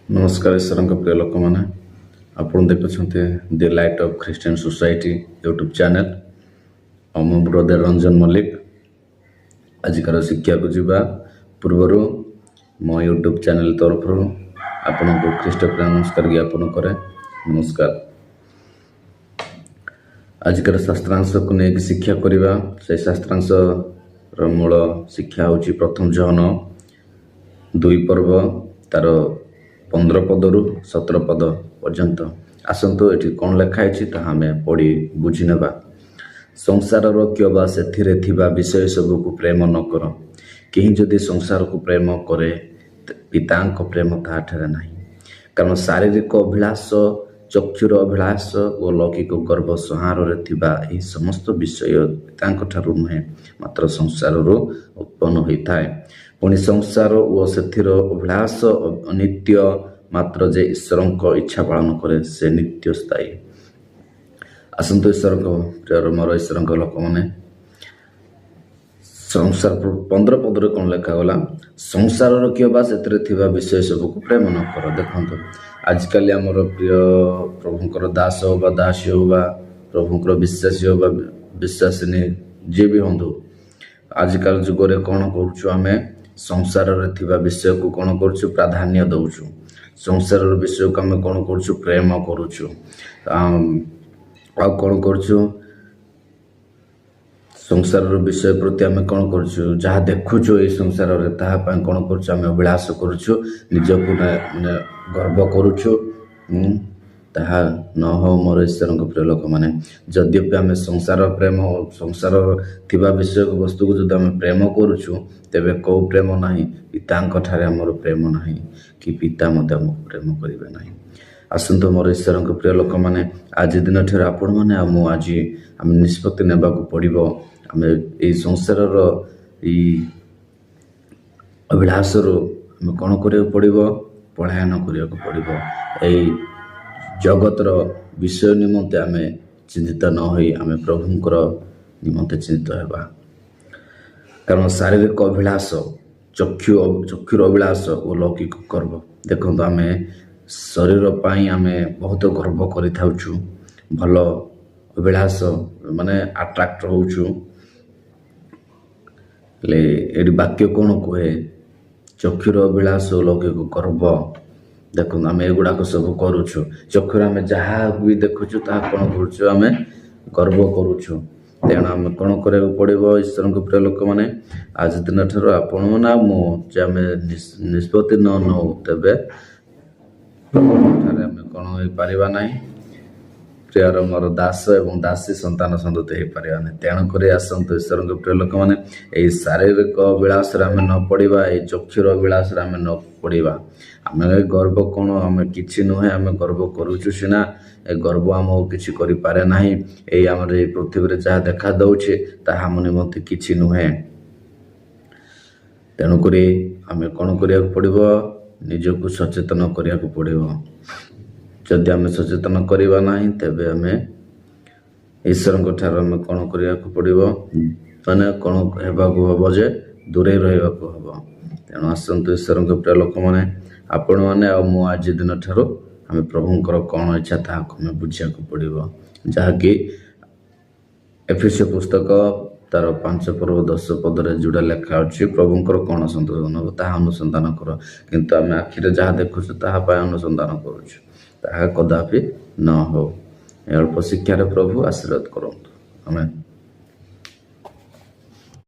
ନମସ୍କାର ଈଶ୍ୱରଙ୍କ ପ୍ରିୟ ଲୋକମାନେ, ଆପଣ ଦେଖୁଛନ୍ତି The Light of Christian Society YouTube channel ଆଉ ମୁଁ ବ୍ରଦର ରଞ୍ଜନ ମଲ୍ଲିକ। ଆଜିକାର ଶିକ୍ଷାକୁ ଯିବା ପୂର୍ବରୁ ମୋ ୟୁଟ୍ୟୁବ୍ ଚ୍ୟାନେଲ୍ ତରଫରୁ ଆପଣଙ୍କୁ ଖ୍ରୀଷ୍ଟ ପ୍ରେମ ନମସ୍କାର ଜ୍ଞାପନ କରେ। ନମସ୍କାର। ଆଜିକାର ଶାସ୍ତ୍ରାଂଶକୁ ନେଇକି ଶିକ୍ଷା କରିବା। ସେଇ ଶାସ୍ତ୍ରାଂଶର ମୂଳ ଶିକ୍ଷା ହେଉଛି ପ୍ରଥମ ଯୋହନ 2 ପର୍ବ, ତାର 15 ପଦରୁ 17 ପଦ ପର୍ଯ୍ୟନ୍ତ। ଆସନ୍ତୁ, ଏଠି କ'ଣ ଲେଖା ହେଇଛି ତାହା ଆମେ ପଢ଼ି ବୁଝି ନେବା। ସଂସାରର କିମ୍ବା ସେଥିରେ ଥିବା ବିଷୟ ସବୁକୁ ପ୍ରେମ ନ କର। କେହି ଯଦି ସଂସାରକୁ ପ୍ରେମ କରେ, ପିତାଙ୍କ ପ୍ରେମ ତାହାଠାରେ ନାହିଁ। କାରଣ ଶାରୀରିକ ଅଭିଳାଷ, ଚକ୍ଷୁର ଅଭିଳାଷ ଓ ଲୌକିକ ଗର୍ବ ସଂସାରରେ ଥିବା ଏହି ସମସ୍ତ ବିଷୟ ପିତାଙ୍କ ଠାରୁ ନୁହେଁ, ମାତ୍ର ସଂସାରରୁ ଉତ୍ପନ୍ନ ହୋଇଥାଏ। ପୁଣି ସଂସାର ଓ ସେଥିର ଅଭିଳାଷ ଅନିତ୍ୟ, ମାତ୍ର ଯେ ଈଶ୍ୱରଙ୍କ ଇଚ୍ଛା ପାଳନ କରେ, ସେ ନିତ୍ୟ ସ୍ଥାୟୀ। ଆସନ୍ତୁ ଈଶ୍ୱରଙ୍କ ପ୍ରିୟ ମୋର ଈଶ୍ୱରଙ୍କ ଲୋକମାନେ, ସଂସାର 15 ପଦରେ କ'ଣ ଲେଖାଗଲା? ସଂସାରର କିମ୍ବା ସେଥିରେ ଥିବା ବିଷୟ ସବୁକୁ ପ୍ରେମ ନ କର। ଦେଖନ୍ତୁ, ଆଜିକାଲି ଆମର ପ୍ରିୟ ପ୍ରଭୁଙ୍କର ଦାସ ହଉ ବା ଦାସୀ ହଉ ବା ପ୍ରଭୁଙ୍କର ବିଶ୍ୱାସୀ ହଉ ବା ବିଶ୍ୱାସିନୀ, ଯିଏ ବି ହୁଅନ୍ତୁ, ଆଜିକାଲି ଯୁଗରେ କ'ଣ କରୁଛୁ ଆମେ? ସଂସାରରେ ଥିବା ବିଷୟକୁ କ'ଣ କରୁଛୁ? ପ୍ରାଧାନ୍ୟ ଦେଉଛୁ। ସଂସାରର ବିଷୟକୁ ଆମେ କ'ଣ କରୁଛୁ? ପ୍ରେମ କରୁଛୁ। ଆଉ କ'ଣ କରୁଛୁ? ସଂସାରର ବିଷୟ ପ୍ରତି ଆମେ କ'ଣ କରୁଛୁ? ଯାହା ଦେଖୁଛୁ ଏଇ ସଂସାରରେ, ତାହା ପାଇଁ କ'ଣ କରୁଛୁ ଆମେ? ଅଭିଳାଷ କରୁଛୁ, ନିଜକୁ ମାନେ ଗର୍ବ କରୁଛୁ। ତାହା ନ ହଉ ମୋର ଈଶ୍ୱରଙ୍କ ପ୍ରିୟ ଲୋକମାନେ। ଯଦ୍ୟପି ଆମେ ସଂସାର ପ୍ରେମ, ସଂସାର ଥିବା ବିଷୟ ବସ୍ତୁକୁ ଯଦି ଆମେ ପ୍ରେମ କରୁଛୁ, ତେବେ କେଉଁ ପ୍ରେମ ନାହିଁ? ପିତାଙ୍କ ଠାରେ ଆମର ପ୍ରେମ ନାହିଁ କି ପିତା ମଧ୍ୟ ଆମକୁ ପ୍ରେମ କରିବେ ନାହିଁ। ଆସନ୍ତୁ ମୋର ଈଶ୍ୱରଙ୍କ ପ୍ରିୟ ଲୋକମାନେ, ଆଜି ଦିନଠାରୁ ଆପଣମାନେ ଆଉ ମୁଁ ଆଜି ଆମେ ନିଷ୍ପତ୍ତି ନେବାକୁ ପଡ଼ିବ। ଆମେ ଏଇ ସଂସାରର ଏଇ ଅଭିଳାଷରୁ ଆମେ କ'ଣ କରିବାକୁ ପଡ଼ିବ? ପଳାୟନ କରିବାକୁ ପଡ଼ିବ। ଏଇ ଜଗତର ବିଷୟ ନିମନ୍ତେ ଆମେ ଚିନ୍ତିତ ନ ହୋଇ ଆମେ ପ୍ରଭୁଙ୍କର ନିମନ୍ତେ ଚିନ୍ତିତ ହେବା। କାରଣ ଶାରୀରିକ ଅଭିଳାଷ, ଚକ୍ଷୁର ଅଭିଳାଷ ଓ ଲୌକିକ ଗର୍ବ। ଦେଖନ୍ତୁ, ଆମେ ଶରୀର ପାଇଁ ଆମେ ବହୁତ ଗର୍ବ କରିଥାଉଛୁ, ଭଲ ଅଭିଳାଷ ମାନେ ଆଟ୍ରାକ୍ଟ ହେଉଛୁ। ହେଲେ ଏଠି ବାକ୍ୟ କ'ଣ କୁହେ? ଚକ୍ଷୁର ଅଭିଳାଷ ଓ ଲୌକିକ ଗର୍ବ। ଦେଖନ୍ତୁ, ଆମେ ଏଗୁଡ଼ାକ ସବୁ କରୁଛୁ। ଚକ୍ଷୁରେ ଆମେ ଯାହା ବି ଦେଖୁଛୁ, ତାହା କ'ଣ କରୁଛୁ ଆମେ? ଗର୍ବ କରୁଛୁ। ତେଣୁ ଆମେ କ'ଣ କରିବାକୁ ପଡ଼ିବ ଈଶ୍ୱରଙ୍କ ପ୍ରିୟ ଲୋକମାନେ? ଆଜି ଦିନଠାରୁ ଆପଣମାନେ ଆଉ ମୁଁ ଯେ ଆମେ ନିଷ୍ପତ୍ତି ନ ନେଉ, ତେବେ ଠାରେ ଆମେ କ'ଣ ହେଇପାରିବା ନାହିଁ? ପ୍ରିୟର ମୋର ଦାସ ଏବଂ ଦାସୀ, ସନ୍ତାନ ସନ୍ତତି ହେଇପାରିବା ନାହିଁ। ତେଣୁକରି ଆସନ୍ତୁ ଈଶ୍ୱରଙ୍କ ପ୍ରିୟ ଲୋକମାନେ, ଏଇ ଶାରୀରିକ ବିଳାସରେ ଆମେ ନ ପଡ଼ିବା, ଏଇ ଚକ୍ଷୁର ବିଳାସରେ ଆମେ ନ ପଡ଼ିବା। ଆମେ ଗର୍ବ କ'ଣ? ଆମେ କିଛି ନୁହେଁ। ଆମେ ଗର୍ବ କରୁଛୁ ସିନା, ଏ ଗର୍ବ ଆମକୁ କିଛି କରିପାରେ ନାହିଁ। ଏଇ ଆମର ଏଇ ପୃଥିବୀରେ ଯାହା ଦେଖା ଦେଉଛି, ତାହା ଆମ ନିମନ୍ତେ କିଛି ନୁହେଁ। ତେଣୁକରି ଆମେ କ'ଣ କରିବାକୁ ପଡ଼ିବ? ନିଜକୁ ସଚେତନ କରିବାକୁ ପଡ଼ିବ। ଯଦି ଆମେ ସଚେତନ କରିବା ନାହିଁ, ତେବେ ଆମେ ଈଶ୍ୱରଙ୍କ ଠାରୁ ଆମେ କ'ଣ କରିବାକୁ ପଡ଼ିବ? ମାନେ କ'ଣ ହେବାକୁ ହେବ ଯେ ଦୂରେଇ ରହିବାକୁ ହେବ। ତେଣୁ ଆସନ୍ତୁ ଈଶ୍ୱରଙ୍କ ପ୍ରିୟ ଲୋକମାନେ, ଆପଣମାନେ ଆଉ ମୁଁ ଆଜି ଦିନଠାରୁ ଆମେ ପ୍ରଭୁଙ୍କର କ'ଣ ଇଚ୍ଛା, ତାହାକୁ ଆମେ ବୁଝିବାକୁ ପଡ଼ିବ। ଯାହାକି ଏଫିସୀୟ ପୁସ୍ତକ ତାର 5 ପର୍ବ 10 ପଦରେ ଯୋଉଟା ଲେଖା ଅଛି, ପ୍ରଭୁଙ୍କର କ'ଣ ସନ୍ତୋଷଜନକ ତାହା ଅନୁସନ୍ଧାନ କର। କିନ୍ତୁ ଆମେ ଆଖିରେ ଯାହା ଦେଖୁଛୁ, ତାହା ପାଇଁ ଅନୁସନ୍ଧାନ କରୁଛୁ। ତାହା କଦାପି ନ ହଉ। ଏ ଅଳ୍ପ ଶିକ୍ଷାରେ ପ୍ରଭୁ ଆଶୀର୍ବାଦ କରନ୍ତୁ। ଆମେ